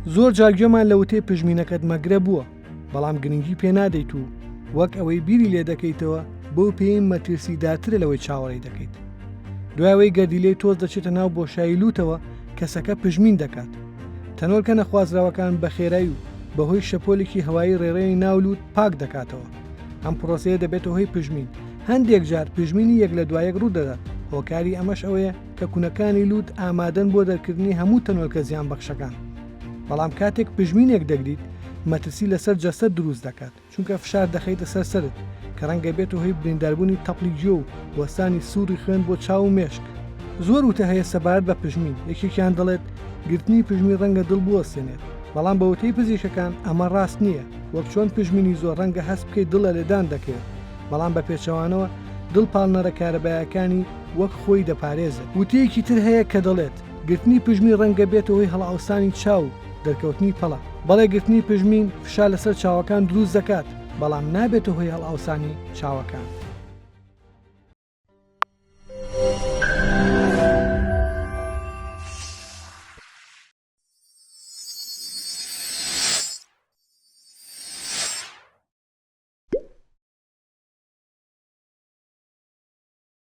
زۆر جار گوێمان لە وتەی پژمینەکەت مەگرە بووە، بەڵام گرنگی پێ نادەیت و وەک ئەوەی بیری لێ دەکەیتەوە بەو پێی مەترسیدارترە لەوەی چاوەڕێی دەکەیت. دوای ئەوەی گەردیلەی تۆز دەچێتە ناو بۆشایی لووتەوە، کەسەکە پژمین دەکات. تەنۆلکە نەخوازراوەکان بە خێرایی و بەهۆی شەپۆلێکی هەوایی ڕێڕەوی ناو لووت پاک دەکاتەوە. ئەم پرۆسەیە دەبێتە هۆی پژمین. هەندێک جار پژمینی یەک لە دوای یەک ڕوودەدات، هۆکاری ئەمەش ئەوەیە کە کونەکانی لووت ئامادەن بۆ دەرکردنی هەموو تەنۆلکە زیانبەخشەکان. بەڵام کاتێک پژمینێک دەگریت، مەترسی لەسەر جەستەت دروست دەکات، چونکە فشار دەخەیتە سەر سەرت، کە ڕەنگە بێتە هۆی برینداربوونی تەپڵی گوێ و وەستانی سوڕی خوێن بۆ چاو و مێشک. زۆر وتە هەیە سەبارەت بە پژمین، یەکێکیان دەڵێت، گرتنی پژمین ڕەنگە دڵ بوەستێنێت، بەڵام بە وتەی پزیشکەکان ئەمە ڕاست نییە، وەک چۆن پژمینی زۆر ڕەنگە هەست بکەیت دڵ لە لێدان دەکەوێت، بەڵام بە پێچەوانەوە دڵ پاڵنەرە کارەبایەکانی وەک خۆی دەپارێزێت. وتەیەکی تر هەیە کە دەڵێت، گرتنی پژمین ڕەنگە بێتە هۆی هەڵئاوسانی چاو و دەرکەوتنی پەڵە. بەڵێ گرتنی پژمین فشار لەسەر چاوەکان دروست دەکات، بەڵام نابێتە هۆی هەڵئاوسانی چاوەکان.